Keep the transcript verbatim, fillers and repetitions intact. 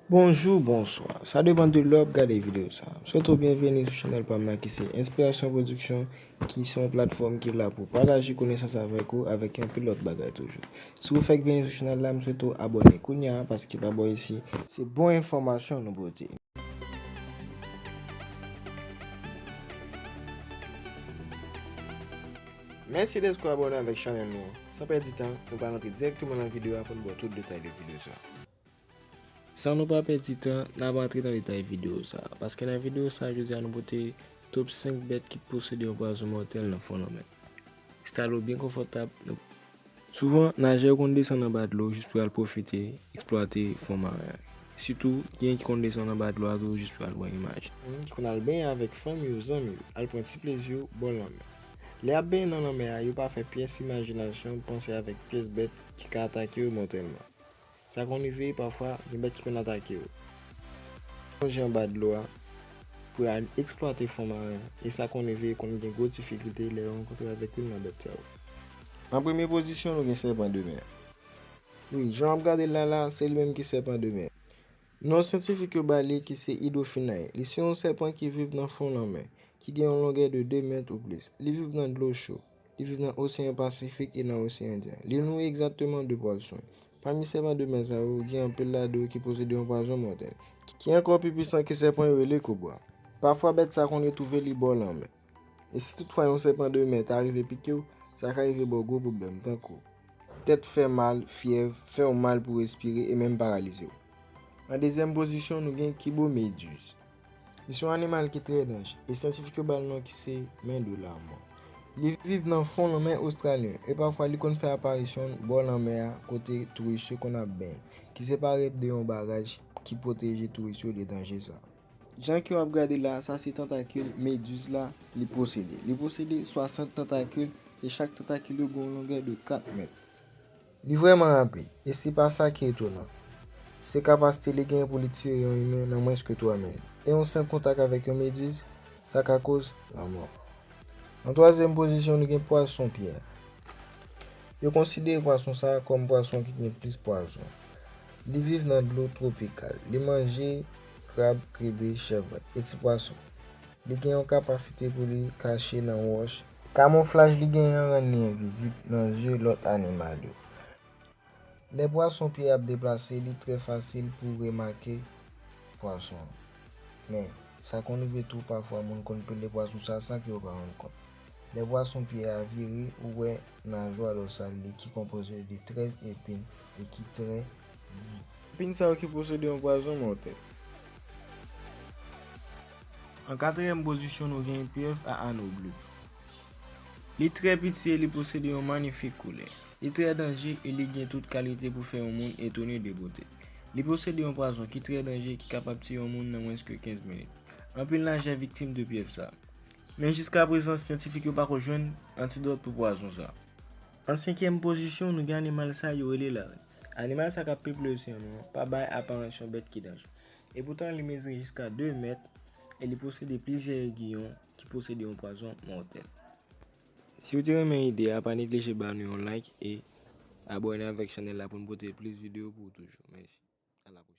Bonjou, bonswa. Sa depann de lè w ap gade videyo sa. M swete w byenveni sou chanèl pa m nan ki se Inspiration Production, ki se yon platfòm ki la pou pataje konesans avèk ou avèk anpil lòt bagay toujou. Si w fèk vini sou chanèl la, m swete w abòne kounye a paske pa bò isi, se bon enfòmasyon nou pote. Mèsi dèske w abòne avèk chanèl nou an. San pèdi tan, nou pral antre dirèkteman nan videyo a pou n ba w tout detay de videyo sa. San nou pa pèdi tan, n ap antre nan detay videyo sa a. Paske nan videyo sa a, jodi a, nou pote top senk bèt ki posede yon pwazon mòtèl nan fon lanmè. Enstale w byen konfòtab. Souvan, najè yo konn desann anba dlo jis pou y al pwofite, eksplwate fon maren an. Sitou, gen ki konn desann anba dlo a tou jis pou y al pran imaj. Moun ki konn al benyen avèk fanmi yo, zanmi yo, al pran ti plezi yo bò lanmè. Lè y ap benyen nan lanmè a, yo pa fè pyès imajinasyon panse avèk pyès bèt ki ka atake yo mòtèlman. Sa konn rive, pafwa, gen bèt ki konn atake yo. Plonje anba dlo a pou y al eksplwate fon maren an, e sa konn rive, konn gen gwo difikilte lè yo rankontre avèk youn nan bèt sa yo. An premye pozisyon, nou gen sèpan de mè. Wi, jan w ap gade l la la, se li menm ki sèpan de mè. Non syantifik yo ba li ki se Hydrophinae. Li se yon sèpan ki viv nan fon lanmè, ki gen yon longè de de mèt ou plis. Li viv nan dlo cho. Li viv nan Oseyan Pasifik e nan Oseyan Endyen. Li nouri egzakteman de pwason. Pami sèpan de mè sa yo, gen anpil ladan yo ki posede yon pwason mòtèl, ki ankò pi pwisan ke sèpan yo rele kobra. Pafwa, bèt sa konn retwouve li bò lanmè. E si toutfwa yon sèpan de mè ta rive pike w, sa ka rive ba w gwo pwoblèm, tankou tèt fè mal, fyèv, fè w mal pou w respire e menm paralize w. An dezyèm pozisyon, nou gen kibomeduz. Li se yon animal ki trè danje, e syantifik yo ba l non ki se men de lamò. Li viv nan fon lanmè ostralyen, e pafwa li konn fè aparisyon l bò lanmè a kote touris yo konn ap benyen, ki separe de yon baraj ki pwoteje touris yo de danje sa. Jan ke w ap gade la, sa se tantakil meduz la li posede. Li posede swasant tantakil e chak tantakil yo gen yon longè de kat mèt. Li vrèman rapid, e se pa sa ki etonan. Se kapasite li genyen pou li tiye yon imen nan mwens ke twa minit. E yon senp kontak avèk yon meduz, sa ka koz lanmò. An twazyèm pozisyon, nou gen pwason pyè. Yo konsidere pwason sa a kòm pwason ki gen plis pwason. Li viv nan dlo twopikal. Li manje krab, kribi, chèvret e ti pwason. Li gen yon kapasite pou li kache nan wòch. Kamouflaj li genyen an rann li envizib nan zye lòt animal yo. Lè pwason pyè ap deplase, li trè fasil pou remake pwason an. Men, sa konn rive tou pafwa moun konn pile pwason sa a san ke yo pa rann kont. Lè pwason pyè a vire, ou wè najwa dòsal li ki konpoze de trèz epin e ki trè di. Epin sa yo ki posede yon pwason mòtèl. An katriyèm pozisyon, nou gen pyèv a ano blu. Li trè piti e li posede yon manifik koulè. Li trè danje e li gen tout kalite pou fè yon moun etone de bote. Li posede yon pwason ki trè danje ki kapab tiye yon moun nan mwens ke kenz minit. Anpil najè viktim de pyèv sa. Men jiskaprezan, syantifik yo pako jwenn antidòt pou pwason sa. An senkyèm pozisyon, nou gen animal sa yo rele larenn. Animal sa k ap peple oseyan nou an pa bay aparans yon bèt ki danje. Epoutan, li mezire jiska de mèt e li posede plizyè egiyon ki posede yon pwazon mòtèl. Si w te renmen ide a, pa neglije ba nou yon like e abòne avèk chanèl la pou n pote plis videyo pou ou toujou. Mèsi. A la pwochèn.